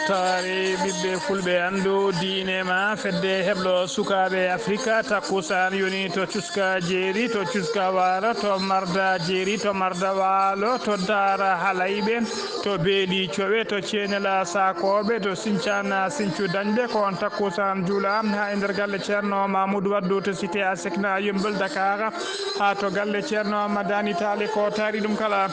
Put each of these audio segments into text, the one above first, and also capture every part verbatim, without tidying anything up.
Taari ɓiɓɓe fulɓe anndu diine ma fedde heblo sukaaɓe Afrika takkusaan yoni to cuska jeeri, to cuska waalo, to marda jeeri, to marda waalo, to daara halayɓe, to beeli cowe, to ceenela saakooɓe, to sincana sincu dañɓe. Ko on takkusaan juula haa e nder galle Ceerno Mamoudou Waddou to cité Asecna Yummbel Dakar, haa to galle Ceerno Madani Taali ko taari ɗum kala.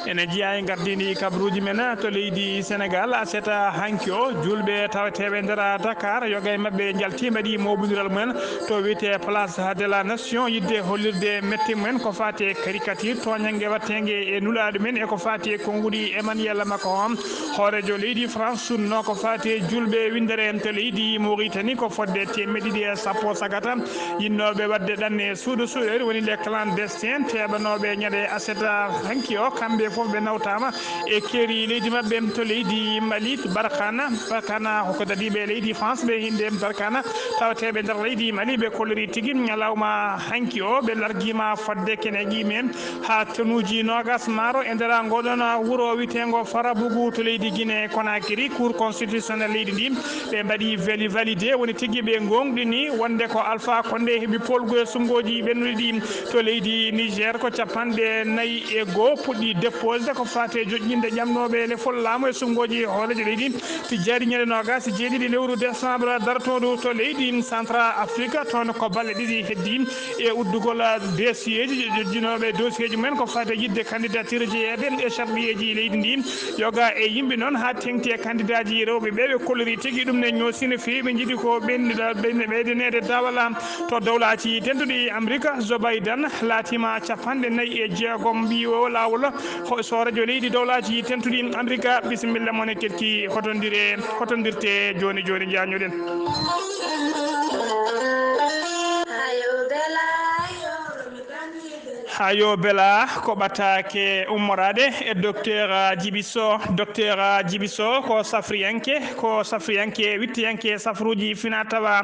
Ene jeyaa e ngardiindi kabruuji men to leydi Senegaal, aset hanki o, juulɓe tawateeɓe nder Dakar, yoga e maɓɓe njalti mbaɗi moobondiral mumen to wiyetee Place de la Nation, yiɗde hollirde mette mumen ko faati e caricature tooñannge waɗteende e nulaaɗo men e ko faati e konnguɗi Emmanuel Macron, hooreejo leydi France, sunnoo ko faati e juulɓe winndere en to leydi Mauritanie ko fodde teemeɗɗe ɗiɗi e sappo sagata. Yinnooɓe waɗde ɗanne suudu suuɗeeri woni les clandestins, teeɓanooɓe ñande aset hanki o, kamɓe fof ɓe nawtaama e keeri leydi maɓɓe to leydi Mali, Barkana. Barkana ko dadiiɓe leydi France ɓe hinde Barkana, tawateeɓe nder leydi Mali, ɓe kolliri tigi ñalawma hanki o, ɓe largiima fodde keneeji men haa tonuuji noogas maaro e nder ngoɗon wuro wiyeteengo Farabougou to leydi Guinée Conakry, Cour constitutionnelle leydi ndi, ɓe mbaɗi vali-, validé, woni tigi ɓe ngoongɗini wonde ko Alpha Condé heɓi poolgu e sunngooji ɓennuɗi ɗi to leydi Niger. Ko capanɗe nayi e goo puɗɗi déposé ko faati e joƴƴinde ƴamnooɓe lefol laamu e sunngooji hooreejo leydi, tijjaari ñande noogas e jeeɗiɗi lewru décembre dartoondu to leydi Central Afrique. Toon ko balɗe ɗiɗi heddi e uddugol dossier ji joƴƴinooɓe dossier ji mumen ko faati e yiɗde candidature jeyeede e sarɗiyeeji leydi ndi. Yoga e yimɓe noon haa teŋti e candidat ji rewɓe ɓe, ɓe kolliri tigi ɗum ne ñoosi no feewi. Ɓe njiɗi ko ɓen-, ɓen-, ɓeydaneede dawla to dawlaaji dentuɗi Amerika. Joe Biden laatiima capanɗe nayi e jeegom ɓiyo laawol ho-, sooreejo leydi dawlaaji dentuɗi Amerika. Bisimilla mon e kelki hotondire, hotondirte jooni jooni, njañoɗen. Hayo Bela, ko ɓataake ummoraade e Docteur Djiby Sow. Docteur Djiby Sow ko safriyanke, ko safriyanke, wittiyanke safruuji fina tawa.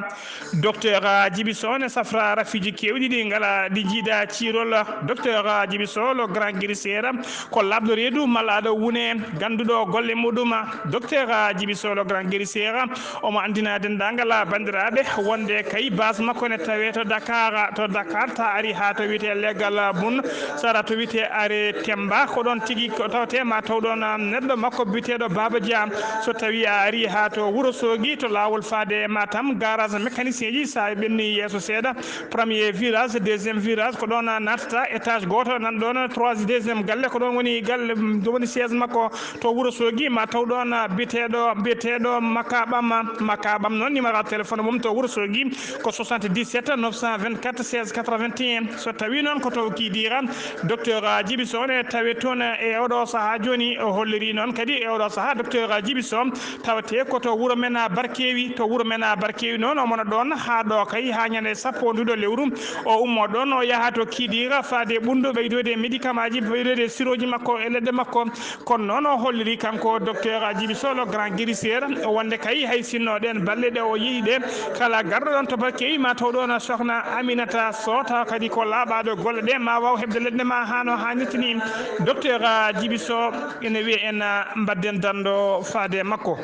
Docteur Djiby Sow ne safra rafiiji keewɗi ɗi ngala, ɗi njiida ciirol. Docteur Djiby Sow, le grand guérisseur, ko laaɓɗo reedu malla aɗa wune, gannduɗo golle muɗum. Docteur Djiby Sow, le grand guérisseur, omo anndina denndaangal banndiraaɓe wonde kay base makko ne tawee to Dakar, to Dakar, ta ari haa to wiyetee Legal Bun, sara to wiyetee Are Temba, ko ɗoon tigi ko tawetee ma taw ɗoon neɗɗo makko biyeteeɗo Baaba Dia. So tawii a ari haa to Wuro Soogi, to laawol faade Matam, garage mécanicien ji, sa ɓenni yeeso seeɗa, premier virage, deuxième virage, ko ɗoon a naatata, étage gooto nan ɗoon, trois, deuxième galle, ko ɗoon woni galle, mm, ɗum woni siège makko to Wuro Soogi, ma taw ɗoon, ah, biyeteeɗo, biyeteeɗo Makaɓam, Makaɓam noon, numéro téléphone mum to Wuro Soogi ko soixante-dix-sept neuf cent vingt-quatre seize quatre-vingt-un. So tawii noon ko to Kidira, Docteur Djiby Sow ne tawee toon e oɗo sahaa jooni, o holliri noon kadi e oɗo sahaa Docteur Djiby Sow tawetee ko to wuro men Barkewi, to wuro men Barkewi noon, omo ɗoon haa ɗo kay, haa ñande sappo nduɗo lewru, o ummo ɗoon, o yaha to Kidira faade ɓunndu ɓeydoyde médicament ji, ɓeydoyde sirooji makko e leɗɗe makko. Kono noon o holliri kanko Docteur Djiby Sow, le grand guérisseur, wonde kay hay sinno ɗeen balɗe ɗe o yehi ɗe, kala garɗo ɗoon to Barkewi ma taw ɗoon sokhna Aminata Sow, tawa kadi ko laaɓaaɗo golle ɗe, ma waaw heɓde leɗɗe ma haa no haanirta ni. Docteur Djiby Sow, ene wiya en, ah, mbadden danndo faade makko.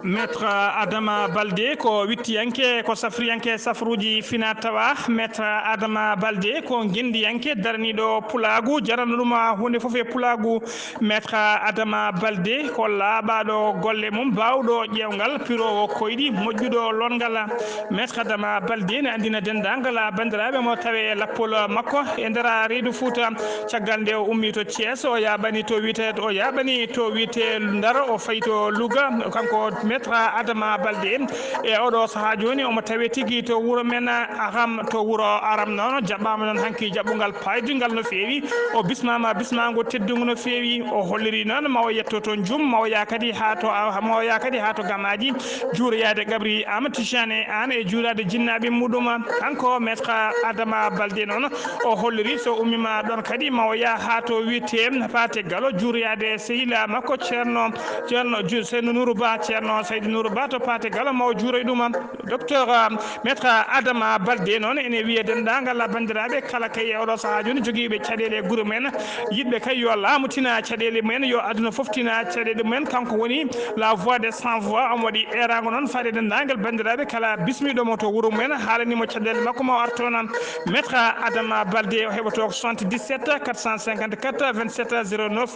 Maître Adama Baldé ko wittiyanke, ko safriyanke safruuji fina tawa. Maître Adama Baldé ko ngenndiyanke daraniiɗo pulaagu, jarano ɗum huunde fof e pulaagu. Maître Adama Baldé ko laaɓaaɗo golle mum, baawɗo ƴeewngal, piroowo koyɗi, moƴƴuɗo lonngal. Maître Adama Baldé ne anndina denndaangal banndiraaɓe mo tawe e lappol makko e nder reedu Fuuta. Caggal nde o ummii to Thiès, o yaaɓani to wiyetee, o yaaɓani to wiyetee Ndar, o fayi to Louga. Kanko Maître Adama Baldé e oɗo sahaa jooni omo tawe tigi to wuro men Aram, to wuro Aram noon, jaɓɓaama noon hanki jaɓɓungal paydungal no feewi. O bismaama bismaango teddungo no feewi. O holliri noon ma o yetto to Njum, ma o yaha kadi haa to, ma o yaha kadi haa to Gamaaji, juuroyaade Gabri Aama Tijani Aan e juuraade jinnaaɓe muɗum. Kanko Maître Adama Baldé noon, o holliri so ummiima ɗoon kadi ma o yaha haa to wiyetee Paate Galo, juuroyaade sehilaa makko Ceerno, Ceerno Ju-, Seynu Nuuru Ba, Ceerno Saydi Nour Ba to Paate Galo, maw juuroy ɗuma. Docteur, ah, Maître Adama Balde noon ene wiya denndaangal banndiraaɓe kala kay e oɗo sahaa jooni jogiiɓe caɗeele e gure mumen, yiɗɓe kay yo laamu tina caɗeele mumen, yo aduna fof tina caɗeele mumen. Kanko woni la voix des sans voix, omo waɗi eeraango noon faade denndaangal banndiraaɓe kala bismiɗo mo to wuro mumen, haalani mo caɗeele makko, ma o ar toon. Maître Adama Balde o heɓoto ko soixante-dix-sept quatre cent cinquante-quatre vingt-sept zéro neuf,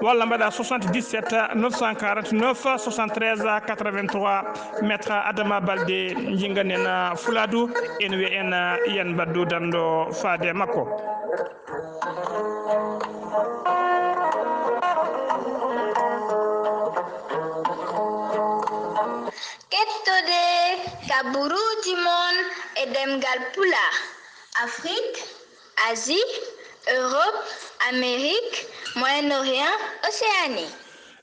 walla mbaɗa soixante-dix-sept neuf cent quarante-neuf soixante-treize quatre-vingt-trois. Maître Adama Balde, jinganen Fuladu, en wiya en yan mbaɗdu danndo faade makko. Kettode kaburuuji mon e ɗemngal Pulaar, Afrik, Asie, Europe, Amérique, Moyen-Orient, Océanie.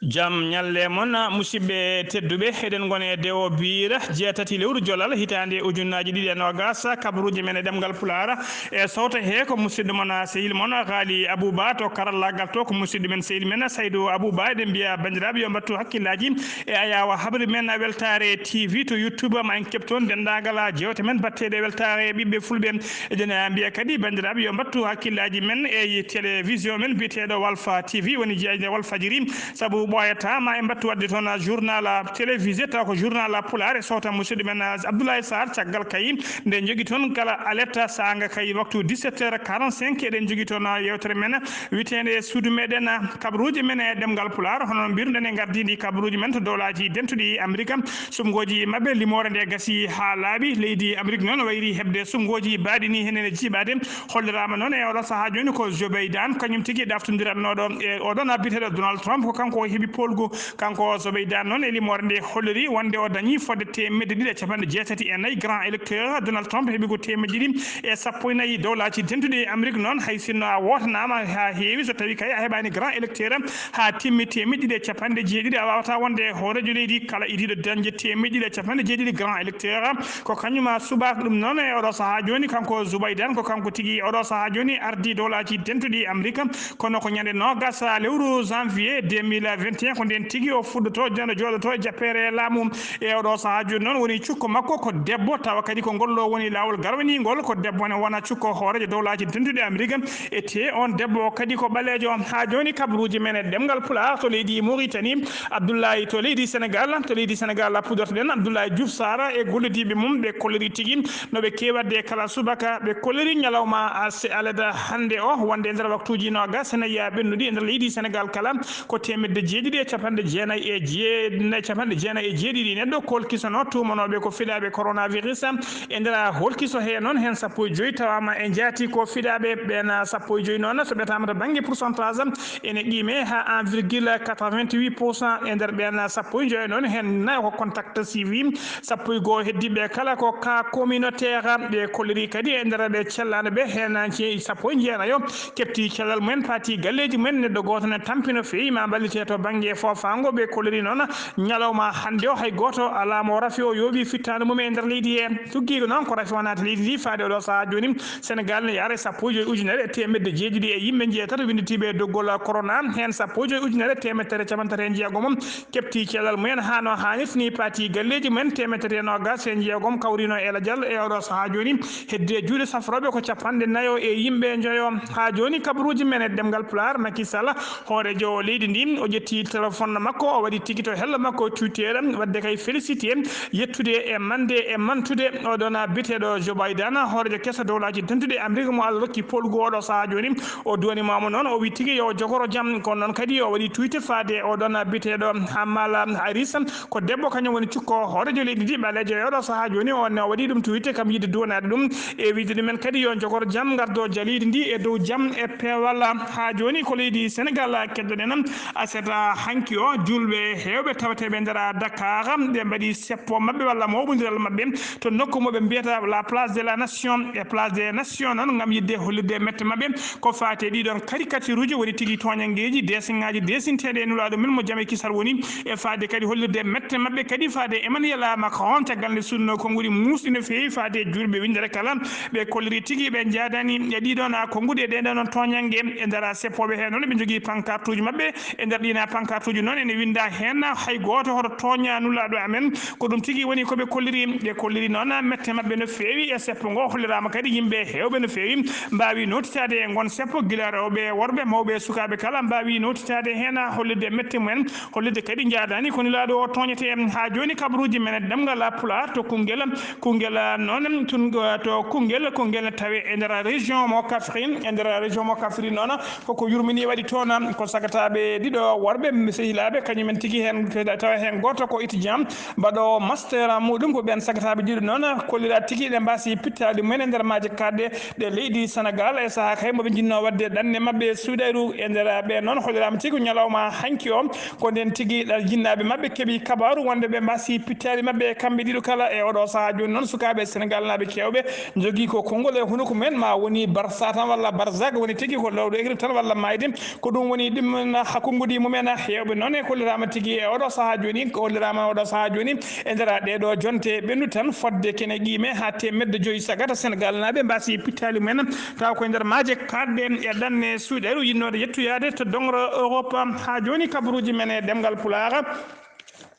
Jam ñalle mon, musidɓe tedduɓe. Eɗen ngoni e dewo biira jeetati lewru jolal hitaande ujunnaaji ɗiɗi e noogas, kabaruuji men e ɗemngal Pulaar. E sowto he ko musidɗo mon, sehil mon, Ghali Abouba to karallaagal to, ko musidɗo men, sehil men, Saydou Abouba. Eɗen mbiya banndiraaɓe yo mbattu hakkillaaji e ayaawa habri men Weltaare T V to YouTube, ma en keɓ toon denndaangal jeewte men batteeɗe e weltaare ɓiɓɓe fulɓe. Eɗen mbiya kadi banndiraaɓe yo mbattu hakkillaaji men e télévision men biyeteeɗo Walfa T V, woni jeeyde Walfadjiri, sabu ɓooyata ma en mbattu waɗde toon journal télévisé, taw ko journal Pulaar e sowta musidɗo men Abdoulaye Sarr. Caggal kay nde jogi toon kala alerte saanga kay waktu dix-sept heures quarante-cinq, eɗen jogi toon yeewtere men wiyeteende suudu meɗen kabaruuji men e ɗemngal Pulaar. Hono mbirɗen e ngardiindi kabaruuji men to dowlaaji dentuɗi Amerika, suɓngooji maɓɓe limoore nde gasi haa laaɓi. Leydi Amerik noon wayri heɓde suɓngooji baaɗi ni henen e jiiɓaade. Holliraama noon e oɗo sahaa jooni ko Joe Biden, kañum tigi ɗaftondirannoɗo e oɗon biyeteeɗo Donald Trump, ko kanko o heɓi poolgu. Kanko Joe Biden noon e limoore nde holliri wonde o dañi fodde teemedde ɗiɗi e capanɗe jeetati e nayi grand électeur, Donald Trump heɓi ko teemedde ɗiɗi e sappo e nayi. Dowlaaji dentuɗi Amerik noon, hay sinno a wootanaama haa heewi, so tawi kay a heɓaani grand électeur haa timmi teemedde ɗiɗi e capanɗe jeeɗiɗi, a waawata wonde hooreejo leydi. Kala idiiɗo dañde teemedde ɗiɗi e capanɗe jeeɗiɗi grand électeur, ko kañum a suɓaaka. Ɗum noon e oɗo sahaa jooni, kanko Joe Biden, ko kanko tigi oɗo sahaa jooni ardii dowlaaji dentuɗi Amerik. Kono ko ñande noogas lewru janvier deux mille vingt et un, ko ndeen tigi o fuɗɗoto jano jooɗoto e jappeere laamu. E oɗo sahaa jooni noon woni cukko makko ko debbo, tawa kadi ko ngol ɗo woni laawol garwaniingol, ko debbo ne wona cukko hooreejo dowlaaji dentuɗi Amerik. E tee on debbo o kadi ko ɓaleejo. Haa jooni kabaruuji men e ɗemngal Pulaar to leydi Mauritanie, Abdoulaye to leydi Sénégal, to leydi Sénégal puɗɗortoɗen Abdoulaye Diouf Sarr e gollidiiɓe mum, ɓe kolliri tigi no ɓe keewi waɗde e kala subaka. Ɓe kolliri ñalawma a se-, alada hannde o, wonde e nder waktuuji noogas ene yiya ɓennuɗi e nder leydi Sénégal kala ko teemedde jeeɗiɗi e capanɗe jeenayi e jee-, capanɗe jeenayi e jeeɗiɗi neɗɗo kolkisono tuumanooɓe ko fiɗaaɓe coronavirus. E nder holkiso he noon, heen sappo e joy tawaama e njaati ko fiɗaaɓe. Ɓeen sappo e joy noon, so ɓetaama to bannge pourcentage, ene qiime haa un virgule quatre-vingt-huit pour cent. E nder ɓeen sappo e joy noon, heen nayo ko contact suivi, sappo e goo heddiiɓe kala ko cas communautaire. Ɓe kolliri kadi e nder ɓe cellaano ɓe, heen ci sappo e jeenayo keɓti cellal mumen, paati galleeji mumen. Neɗɗo gooto ne tampi no feewi, ma mballite to bannge foofaango. Ɓe kolliri noon ñalawma hannde o, hay gooto alaa mo rafi o yooɓi fittaandu mum e nder leydi he. Tuggiiɗo noon ko rafi wonata leydi ndi faade oɗo sahaa jooni. Sénégal ne yaara e sappo e joy ujunere e teemedde jeeɗiɗi e yimɓe njeetato winnditiiɓe e doggol corona, heen sappo e joy ujunere teemedere capanɗe tati e jeegom keɓti cellal mumen haa no haanirta ni, paati galleeji mumen teemedere e noogas e jeegom kawrino e lajal. E oɗo sahaa jooni, heddi e juuɗe safrooɓe ko capanɗe nayo e yimɓe njoyo. Haa jooni kabaruuji men e ɗemngal Pulaar, Macky Sall, hooreejo leydi ndi, o ƴetti téléphone makko, o waɗi tigi to hello makko Twitter, waɗde kay félicité, yettude e mande e mantude oɗon biyeteeɗo Joe Biden, hooreejo keso dowlaaji dentuɗi Amerik mo Allah rokki poolgu oɗo sahaa jooni. O duwanimaama noon, o wi tigi yo o jogoro jam. Kono noon kadi o waɗi tweet faade oɗon biyeteeɗo Kamala Harris, ko debbo, kañum woni cukko hooreejo leydi ndi ɓaleejo e oɗo sahaa jooni. On ne o waɗi ɗum tweet kam yiɗde duwanaade ɗum e wiide ɗumen kadi yo jogoro jam, ngardo jaliidi ndi e dow jam e peewal. Haa jooni ko leydi Sénégal keddoɗen. Aset hanki o, juulɓe heewɓe tawateeɓe nder Dakar, ɓe mbaɗi seppo maɓɓe walla mawɓondiral maɓɓe to nokku mo ɓe mbiyata la place de la nation e place des nations noon, ngam yiɗde hollirde mette maɓɓe ko faati e ɗiɗon karikatiruuji, woni tigi tooñanngeeji, deesiŋaaji deesinteeɗi e nulaaɗo men mo jam e kisal woni, e faade kadi hollirde mette maɓɓe kadi faade Emmanuel Macron, caggal nde suuduno konnguɗi muusɗi no feewi faade e juulɓe winndere kala. Ɓe kolliri tigi ɓe njaadani e ɗiɗon konnguɗi e ɗeɗon tooñannge. E nder seppooɓe heen noon, ɓe njogii pankartuuji maɓɓe e nder ɗiin Pankartuuji noon ene winnda heen, hay gooto hoto tooña nulaaɗo amen. Ko ɗum tigi woni ko ɓe kolliri. Ɓe kolliri noon mette maɓɓe no feewi e seppo ngo, holliraama kadi yimɓe heewɓe no feewi mbaawi nootitaade e ngon seppo, gila rewɓe e worɓe, mawɓe e sukaaɓe kala mbaawi nootitaade heen, hollitde mette mumen, hollitde kadi njaadaani ko nulaaɗo o tooñetee. Haa jooni kabaruuji men e ɗemngal Pulaar to Koungheul, Koungheul noon tun, to Koungheul, Koungheul tawe e nder région mo Kaffrine, e nder région mo Kaffrine noon koko yurmini waɗi toon ko sagataaɓe ɗiɗo worɓe sehilaaɓe, kañumen tigi heen, tawa heen gooto ko étudiant mbaɗoowo master muɗum. Ko ɓeen sagataaɓe ɗiɗo noon kollira tigi ɗe mbaasi pittaali mumen e nder maaje kaaɗɗe ɗe leydi Senegal e sahaa kay mo ɓe njinnoo waɗde ɗanne maɓɓe suuɗayru. E nder ɓeen noon holliraama tigi ko ñalawma hanki o, ko ndeen tigi ɗal jinnaaɓe maɓɓe keɓi kabaaru wonde ɓe mbaasi pittaali maɓɓe e kamɓe ɗiɗo kala. E oɗo sahaa jooni noon sukaaɓe Senegal naaɓe keewɓe njogii ko konngol e hunuko mumen, ma woni Barça tan walla Barzak woni tigi ko lawɗo écrit tan walla maayde. Ko ɗum woni ɗum na hakkunguɗi mumen. Heewɓe noon e kolliraama tigi e oɗo sahaa jooni, ko holliraama oɗo sahaa jooni e nder ɗeeɗo jonte ɓennu tan fodde kene qiime haa teemedde joyi sagata Senegal naaɓe mbaasi pittaali mumen, taw ko e nder maaje kaaɗɗe e ɗanne suuɗeeru yinnoode yettoyaade to doŋro Europe. Haa jooni kabaruuji men e ɗemngal Pulaar.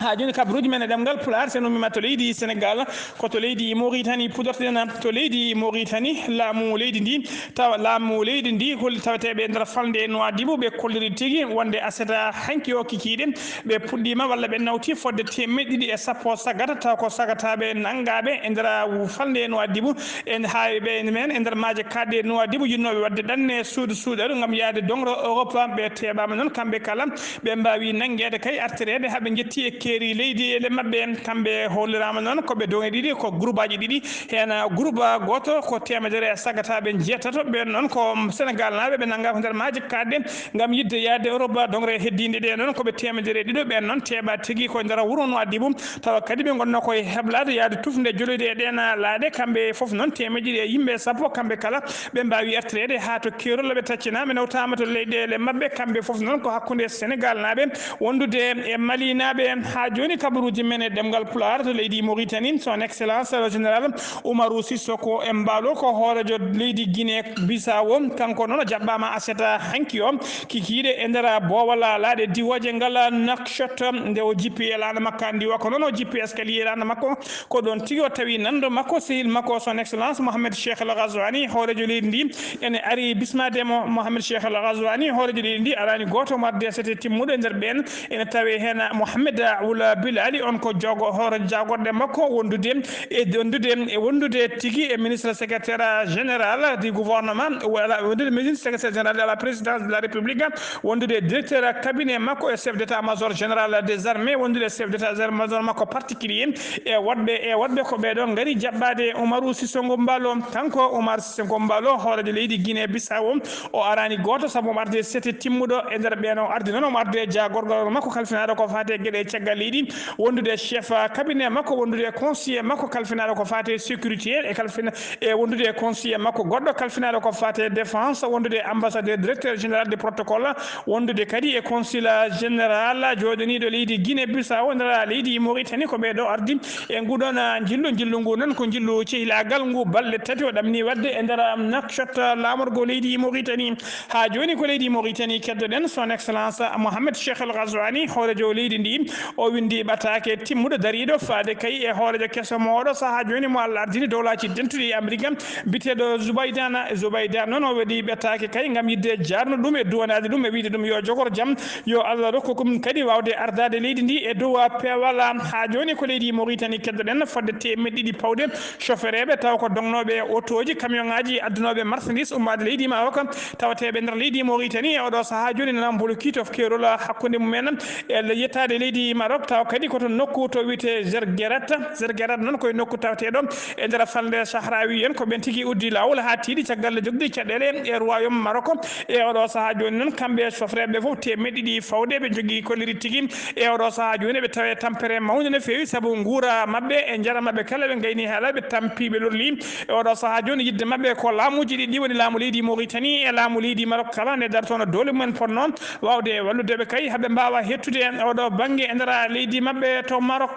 Haa jooni kabaruuji men e ɗemngal Pulaar, so en ummiima to leydi Senegal, ko to leydi Mauritanie puɗɗortoɗen. To leydi Mauritanie, laamu leydi ndi, tawa laamu leydi ndi, hol taweteeɓe e nder falnde Nouadhibou, ɓe kolliri tigi wonde aset hanki o kikiiɗe, ɓe puɗɗiima walla ɓe nawti fodde teemeɗɗe ɗiɗi e sappo sagata, taw ko sagataaɓe nanngaaɓe e nder falnde Nouadhibou, en haa ɓe men e nder maaje kaaɗɗe Nouadhibou yinnooɓe waɗde ɗanne suudu suuɗaru ngam yahde doŋro Europe, ɓe teeɓaama noon kamɓe kala. Ɓe mbaawi nanngeede kay artireede haa ɓe njetti e keeri leydi e le maɓɓe. Kamɓe holliraama noon ko ɓe doŋe ɗiɗi, ko groupe aji ɗiɗi. Heen groupe gooto ko teemedere e sagataaɓe njeetato. Ɓeen noon ko Senegal naaɓe, ɓe nanngaa ko nder maaje kaaɗɗe ngam yiɗde yahde Europe. Doŋre heddiinde ɗe noon ko ɓe teemedere e ɗiɗo. Ɓeen noon teeɓa tigi ko nder wuro Nouadhibou. Tawa kadi ɓe ngonnoo ko e heblaade yahde tufnde joloyde e ɗeen laaɗe. Kamɓe fof noon teemeɗɗe ɗiɗi e yimɓe sappo, kamɓe kala ɓe mbaawi artireede haa to keerol. Ɓe taccinaama, nawtaama to leyɗeele maɓɓe. Kamɓe fof noon ko hakkunde Senegal naaɓe wondude e Mali naaɓe. Haa jooni kabaruuji men e ɗemngal Pulaar to leydi Mauritanie, son excellence le général Umaru Sissoko Embaló ko hooreejo leydi Guinée Bissau. Kanko noon o jaɓɓaama aset hanki o kikiiɗe e nder boowal laaɗe diwooje ngal Nouakchott, nde o jippi e laana makko ndi wa ko noon o jippi escalier laana makko. Ko ɗoon tigi o tawi nanndo makko, sehil makko, son excellence Mohamed Cheikh El Ghazouani, hooreejo leydi ndi, ene ari bismaade mo. Mohamed Cheikh El Ghazouani, hooreejo leydi ndi, araani gooto mo arde sete timmuɗo e nder ɓeen. Ene tawi heen Mohamed Ould Bilali, on ko jogo-, hoore jaagorɗe makko, wondude e, wondude e, wondude tigi e ministre secrétaire général du gouvernement, walla wondude ministre secrétaire général de la présidence de la République, wondude directeur cabinet makko e chef d'état-major général des armées, wondude chef d'état-major makko particulier. E woɗɓe, e woɗɓe ko ɓee ɗoo ngari jaɓɓaade Umaru Sissoko Embaló. Kanko Umar Sissoko Embaló, hooreejo leydi Guinée Bissau, o araani gooto, sabu omo arde sete timmuɗo e nder ɓeen. O ardi noon, omo arde jaagorgal makko kalfinaaɗo ko faati e geɗe caggal leydi, wondude chef cabinet makko, wondude conseiller makko kalfinaaɗo ko faati e sécurité, e kalfina-, e wondude e conseiller makko goɗɗo kalfinaaɗo ko faati e défense, wondude e ambassadeur, directeur général de protocole, wondude kadi e consul général jooɗaniiɗo leydi Guinée Bissau nder leydi Mauritanie. Ko ɓee ɗoo ardi e nguɗon njillu. Njillu ngu noon ko njillu cehilaagal ngu balɗe tati o ɗamni waɗde e nder Nouakchott laamorgo leydi Mauritanie. Haa jooni ko leydi Mauritanie keddoɗen, son excellence Mohamed Cheikh El Ghazouani, hooreejo leydi ndi, o winndi ɓataake timmuɗo dariiɗo faade kay e hooreejo keso mo oɗo sahaa jooni mo Allah ardini dowlaaji dentuɗi e Amerika, biyeteeɗo Zubaydana. Zubaydana noon o waɗi ɓettaake kay ngam yiɗde jaarno ɗum e duwanaade ɗum e wiyde ɗum yo jogor jam, yo Allah rokku ɗum kadi waawde ardaade leydi ndi e dow peewal. Haa jooni ko leydi Mauritanie keddoɗen fodde teemeɗɗe ɗiɗi pawɗe chauffeureeɓe taw ko dognooɓe otooji, kamiyonŋaaji addunooɓe marchandise ummaade leydi Maroc, tawateeɓe nder leydi Mauritanie e oɗo sahaa jooni nana mbolki to keerol hakkunde mumen e yettaade leydi Maroc, taw kadi ko to nokku to wiyetee Zerguerat. Zerguerat noon ko e nokku taweteeɗo e nder falnde Sahrawi en, ko ɓeen tigi uddi laawol haa tiiɗi caggal nde jogdi caɗeele e royaume Maroc. E oɗo sahaa jooni noon, kamɓe e sofreeɓe fof teemeɗɗe ɗiɗi fawde ɓe njogii kolliri tigi. E oɗo sahaa jooni ɓe tawi tampere mawnde no feewi, sabu nguura maɓɓe e njaram maɓɓe kala ɓe ngayni haala, ɓe tampi, ɓe lorli. E oɗo sahaa jooni yiɗde maɓɓe ko laamuuji ɗiɗi, woni laamu leydi Mauritanie e laamu leydi Maroc kala nde dartono doole mumen potno waawde wallude ɓe kay, haɓe mbaawa hettude oɗo bannge e nder leydi maɓɓe to Maroc.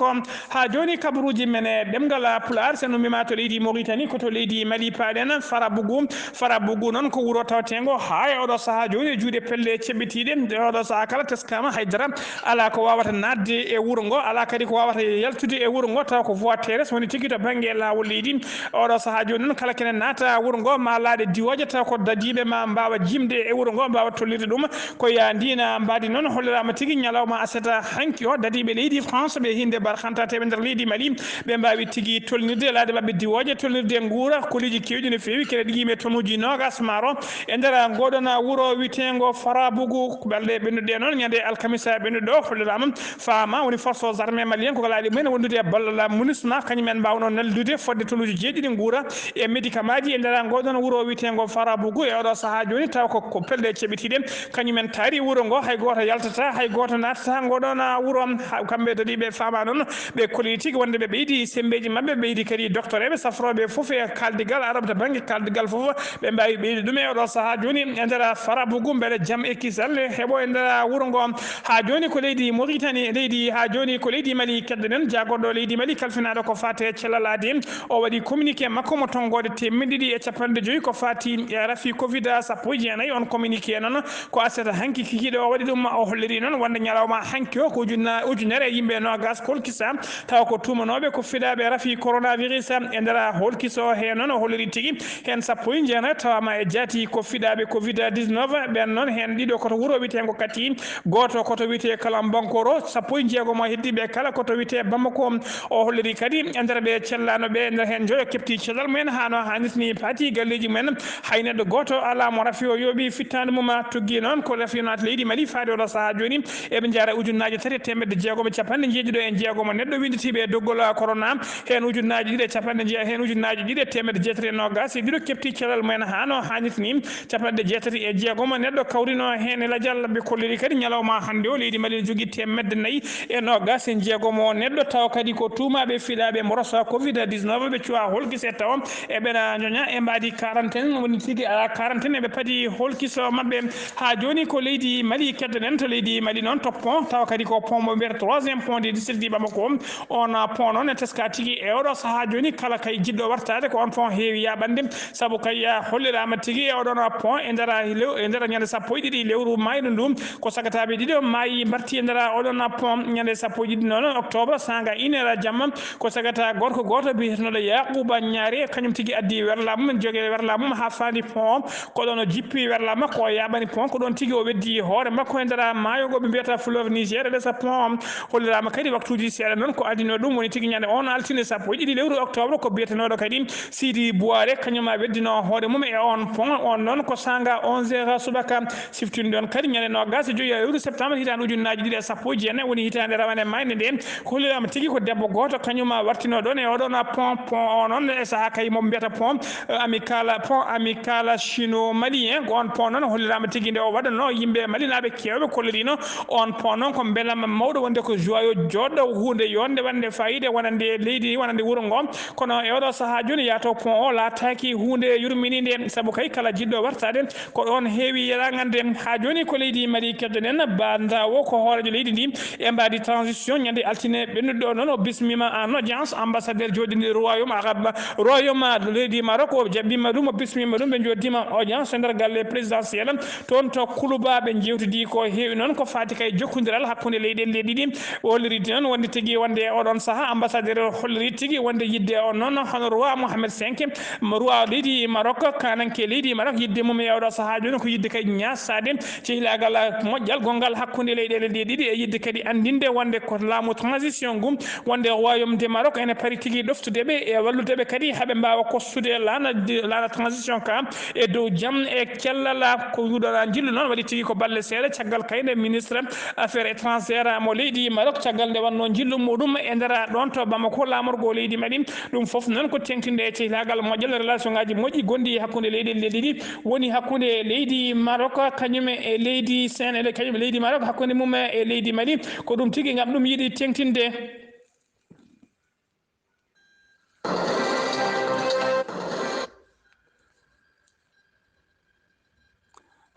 Haa jooni kabaruuji men e ɗemngal Pulaar, so en ummiima to leydi Mauritanie, ko to leydi Mali paaɗen, Farabougou. Farabougou noon ko wuro tawteengo haa e oɗo sahaa jooni e juuɗe pelle ceɓɓitiiɗe. E oɗo sahaa kala teskaama, haydara alaa ko waawata naatde e wuro ngo, alaa kadi ko waawata yaltude e wuro ngo, tawa ko voie terrestre woni tigi to bannge laawol leydi. Oɗo sahaa jooni noon, kala kene naata wuro ngo, maa laaɗe diwooje, tawa ko dadiiɓe maa mbaawa jimde e wuro ngo, mbaawa tollirde ɗum. Ko ya ndiina mbaadi noon, holliraama tigi ñalawma aset hanki o, dadiiɓe leydi France ɓe hinde barkanta teɓe nder leydi Mali, ɓe mbaawi tigi tolnirde laaɗe maɓɓe diwooje, tolnirde nguura, koliiji keewɗi no feewi, kene ɗigii e tonuuji noogas maaro e nder ngoɗon wuro witeengo Farabougou. Balɗe ɓennuɗe noon, ñande alkamisa ɓennuɗo, holliraama faama woni forces armées malien, ko laaɗi mumen wondude e ballal MINUSMA, kañum en mbaawno neldude fodde tonuuji jeeɗiɗi nguura e médicamentji e nder ngoɗon wuro witeengo Farabougou e oɗo sahaa jooni, taw ko, ko pelle ceɓitiiɗe. Kañum en taari wuro ngo, hay gooto yaltata, hay gooto naatata ngoɗon wuro. Ha, kamɓe dadiiɓe faama noon, ɓe kolli tigi wonde ɓe ɓeydi sembeeji maɓɓe, ɓeydi kadi doctoreeɓe safrooɓe fof e kaaldigal, arab to bannge kaaldigal fof, ɓe mbaawi ɓeydi ɗum e oɗo sahaa jooni e nder Farabougou, mbele jam e kisal heɓo e nder wuro ngo. Haa jooni ko leydi Mauritanie, leydi, haa jooni ko leydi Mali keddoɗen, jaagorɗo leydi Mali kalfinaaɗo ko faate cellal aadi, o waɗi communiqué makko mo tonngoode teemeɗɗe ɗiɗi e capanɗe joyi ko faati e rafi covid sappo e jeenayi. On communiqué noon, ko aset hanki kikiiɗe o waɗi ɗum. O holliri noon wonde ñalawma hanki o ko ujunna-, ujunere e yimɓe noogas kolkisa, tawa ko tuumanooɓe ko fiɗaaɓe rafi coronavirus e nder holkiso. He noon o holliri tigi heen sappo e jeenayi tawaama e jaati ko fiɗaaɓe covid dix-neuf. Ɓeen noon heen ɗiɗo ko to wuro wiyeteengo Kati, gooto ko to wiyetee Kalambankoro, sappo e jeegom o heddiiɓe kala ko to wiyetee Bamako. O holliri kadi e nder ɓe cellaano ɓe, e nder heen joyo keɓti cellal mumen haa no haanirta ni, paati galleeji mumen. Hay neɗɗo gooto alaa mo rafi o yooɓi fittaandu mum. Tuggi noon ko rafi naata leydi Mali faade oɗo sahaa jooni, eɓe njaara ujunnaaje tati e teemedde jeegom e capanɗe jeeɗiɗo e jeegom neɗɗo winnditiiɓe e doggol corona, heen ujunnaaje ɗiɗi e capanɗe jee-, heen ujunnaaje ɗiɗi e teemedde jeetati e noogaas e ɗiɗo keɓti cellal mumen haa no haanirta ni. Capanɗe jeetati e jeegom neɗɗo kawrino heen e lajal. Ɓe kolliri kadi ñalawma hannde o, leydi Mali ne jogii teemedde nayi e noogaas e jeegom o neɗɗo, tawa kadi ko tuumaaɓe fiɗaaɓe mborosa covid dix-neuf, ɓe cuwaa holkise tawa eɓena ñoña e mbaadi quarantaine, woni tigi alaa quarantaine, eɓe padi holkiso maɓɓe. Haa jooni ko leydi Mali keddoɗen, to leydi Mali noon to pont, tawa kadi ko pont mo mbiyata troisième pont du district de Bamako. On pont noon ne teska tigi e oɗo sahaa jooni, kala kay jiɗɗo wartaade ko on pont heewi yaaɓande, sabu kay, ah, holliraama tigi e oɗon pont e nder lew-, e nder ñande sappo e ɗiɗi lewru maayɗo ndu, ko sagataaɓe ɗiɗo maayi mbarti e nder oɗon pont ñande sappo e ɗiɗi noon octobre, saanga une heure jamma, ko sagata gorko gooto biyetenooɗo Yakuba Ñaare, kañum tigi addi werla mum, jogi werla mum haa faandi pont, ko ɗoon o jippi werla makko, o yaaɓani pont, ko ɗoon tigi o weddi hoore makko e nder maayo ngo ɓe mbiyata fleuve Niger, e lesa pont. Holliraama kadi waktuuji seeɗa noon ko adinoo ɗum, woni tigi ñande on altine sappo e ɗiɗi lewru octobre, ko biyetenooɗo kadi Sidi Buware, kañum a weddino hoore mum e on pont. On noon ko saanga onze heures subaka, siftinɗon kadi ñande noogaas e joyi lewru septembre hitaande ujunnaaji ɗiɗi e sappo e jeenayi, woni hitaande rawane maayde nde. Holliraama tigi ko debbo gooto, kañum a wartino ɗoon e oɗon pont. Pont o noon e sahaa kay mo mbiyata pont, eh, amical, pont amical chino-malien. Ko on pont noon holliraama tigi nde o waɗanoo yimɓe malinaaɓe keewɓe kollirino. On pont noon ko mbelamma mawɗo wonde ko joyau jooɗɗo, huunde yonde wonde faayiida wonande leydi, wonande wuro ngo. Kono e oɗo sahaa jooni, yaato pont o laataaki huunde yurminiinde, sabu kay kala jiɗɗo wartaade ko ɗoon heewi yeraangande. Haa jooni ko leydi Mali keddoɗen, Bandawo ko hooreejo leydi ndi e mbaadi transition. Ñande altine ɓennuɗo noon o bismiima en audience ambassadeur jooɗiiɗo royaume arabe, royaume leydi Maroc, o jaɓɓiima ɗum, o bismiima ɗum, ɓe njooɗdiima audience e nder galle présidentiel. Toon to Kuluba, ɓe njeewtidi ko heewi noon ko faati kay jokkondiral hakkunde leyɗeele ɗe ɗiɗi. O holliri noon wonde tigi wonde e oɗon sahaa, ambassadeur o holliri tigi wonde yiɗde on noon hono roi Mohammed cinq, roi leydi Maroc, kaananke leydi Maroc, yiɗde mum e oɗo sahaa jooni ko yiɗde kay ñaasaade cehilaagal moƴƴal gonngal hakkunde leyɗeele ɗe ɗiɗi, e yiɗde kadi anndinde wonde ko laamu transition ngu, wonde royaume de Maroc ene pari tigi ɗoftude ɓe e wallude ɓe kadi haa ɓe mbaawa kostude laana, laana transition ka e dow jam e cellal. Ko nguɗo njillu noon waɗi tigi ko balle seeɗa caggal kay nde ministre affaires étrangères mo leydi Maroc, caggal nde wannoo njillu muɗum e nder ɗoon to Bamako, laamorgo leydi Mali. Ɗum fof noon ko teeŋtinde e cehilaagal moƴƴal, relation ngaaji moƴƴi gonɗi hakkunde leyɗeele ɗe ɗiɗi, woni hakkunde leydi Maroc kañum e leydi Sen-, kañum e leydi Maroc, hakkunde mum e leydi Mali. Ko ɗum tigi ngam ɗum yiɗi teeŋtinde.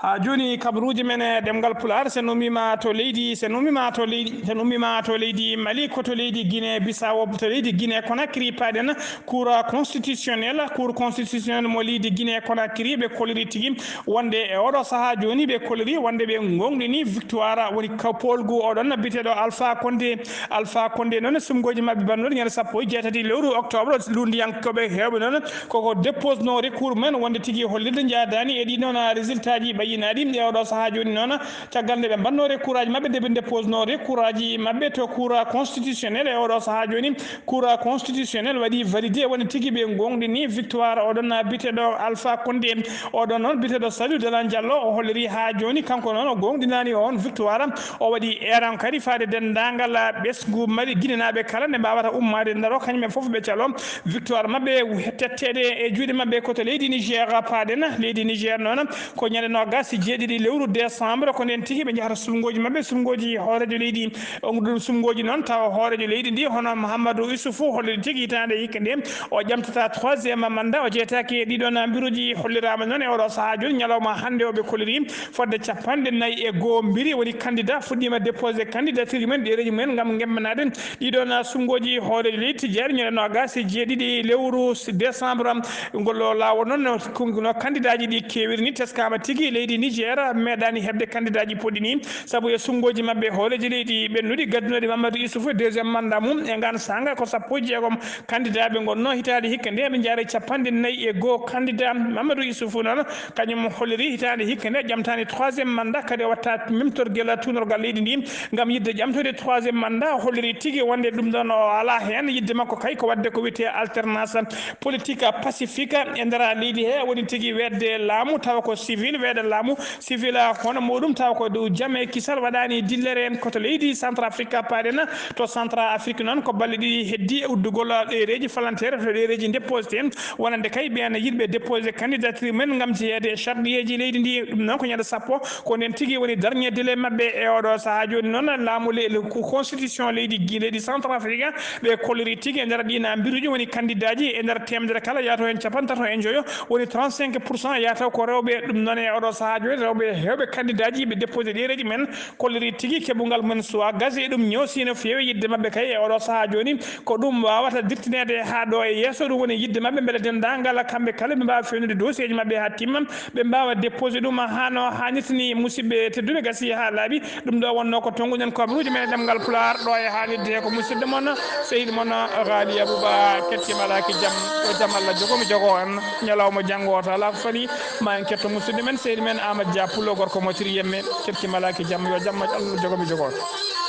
Ha jooni kabaruuji men e ɗemngal Pulaar, sen ummiima to leydi, sen ummiima to leydi, sen ummiima to leydi Mali, ko to leydi Guinée Bissau, to leydi Guinée Conakry, paaɗen Cour constitutionnelle, Cour constitutionnelle mo leydi Guinée Conakry, ɓe kolliri tigi wonde e oɗo sahaa jooni, ɓe kolliri wonde ɓe ngoongɗini victoire, woni ka poolgu oɗon biyeteeɗo Alpha Condé. Alpha Condé noon, sumgooji maɓɓe banndooɗi ñande sappo e jeetati lewru octobre, lunndiyankooɓe heewɓe noon koko dépose no recours men wonde tigi hollirde njaadaani e ɗiɗon résultat ji ɓayyinaaɗi e oɗo sahaa jooni noon. Caggal nde ɓe mbanno recours aji maɓɓe, nde ɓe dépose no recours aji maɓɓe to Cour constitutionnelle e oɗo sahaa jooni, Cour constitutionnelle waɗi validé woni tigi ɓe ngoongɗini victoire oɗon biyeteeɗo Alpha Condé. Oɗon noon biyeteeɗo Saliou Dalein Diallo, o holliri haa jooni kanko noon o ngoongɗinaani on victoire. O waɗi eeran kadi faade denndaangal ɓesngu Mali, Ginenaaɓe kala nde mbaawata ummaade ndaro, kañum en fof ɓe calo victoire maɓɓe tetteede e juuɗe maɓɓe ko to leydi Niger paaɗen. Leydi Niger noon, ko ñande noogaas e jeeɗiɗi lewru décembre, ko ndeen tigi ɓe njahata sulngooji maɓɓe, sulngooji hooreejo leydi. On ɗum sulngooji noon, tawa hooreejo leydi ndi, hono Mahamadou Issoufou, holliri tigi hitaande hikka nde o ƴamtata troisième mandat, o jeyetaake e ɗiɗon mbiruuji. Holliraama noon e oɗo sahaa jooni, ñalawma hannde o, ɓe kolliri fodde capanɗe nayi e goo mbiri, woni candidat, fuɗɗiima déposé candidature men, ɗereeji mumen ngam ngemmanaade ɗiɗon sulngooji hooreejo leydi. Tijjani ñande noogaas e jeeɗiɗi lewru décembre, ngol laawol noon no, no candidat ji ɗi keewiri ni, teskaama tigi leydi Niger meeɗaani heɓde candidat ji poɗɗi ni, sabu e sulngooji maɓɓe hooreeji leydi ɓennuɗi gaddunooɗi Mamadou Issoufou deuxième mandat mum e ngaan saanga ko sappo e jeegom candidat ɓe ngonnoo hitaande hikka nde, ɓe njaari capanɗe nayi e goo candidat. Mamadou Issoufou noon, kañum holliri hitaande hikka nde ƴamtaani troisième mandat, kadi o watta memtorgel tuunorgal leydi ndi ngam yiɗde ƴamtoyde troisième mandat. O holliri tigi wonde ɗum ɗoon o alaa heen, yiɗde makko kay ko waɗde ko wiyetee alternance politique pacifique e nder leydi he, woni tigi weeɗde laamu tawa ko civil, weeɗa laamu civil, hono muɗum tawa ko dow jam e kisal, waɗaani dillere. Ko to leydi Centrafrique paaɗen. To Centrafrique noon, ko balɗe ɗiɗi heddi e uddugol ɗereeji falanteere to ɗereeji déposé en, wonande kay ɓeen yiɗɓe déposé candidature men ngam jeyeede e sarɗiyeeji leydi ndi. Ɗum noon ko ñande sappo, ko ndeen tigi woni dernier délai maɓɓe e oɗo sahaa. Jooni noon, laamu le-, le-, ko constitution leydi gi-, leydi Centrafrique, ɓe kolliri tigi e nder ɗiin mbiruuji woni candidat ji e nder teemedere kala, yahata heen capanɗe tato e njoyo, woni trente-cinq pour cent yahata ko rewɓe. Ɗum noon e oɗo sahaa jooni, rewɓe heewɓe candidat ji ɓe déposé ɗereeji men, kolliri tigi keɓungal men suwaa gasi. Ɗum ñoosii no feewi yiɗde maɓɓe kay e oɗo sahaa jooni. Ko ɗum waawata dirtineede haa ɗo e yeeso, ɗum woni yiɗde maɓɓe mbele denndaangal kamɓe kala ɓe mbaawa feewnude dossier ji maɓɓe haa timma, ɓe mbaawa déposé ɗum haa no haanirta ni. Musidɓe tedduɓe, gasi haa laaɓi. Ɗum ɗo wonnoo ko tonnguɗen kabaruuji men e ɗemngal Pulaar ɗo e haalirde he ko musidɗo mon, sehil mon Ghali Abouba. Kettiima alaa ki jam, yo jam Allah jogo mi jogo en. Ñalawma janngo o to alaa ko fali, ma en ketto musidɗo men, sehil men Amadou Dia Pullo, gorko mo Tiriyemme. Kettiima alaa ki jam, yo jam Allah jogo mi jogo en.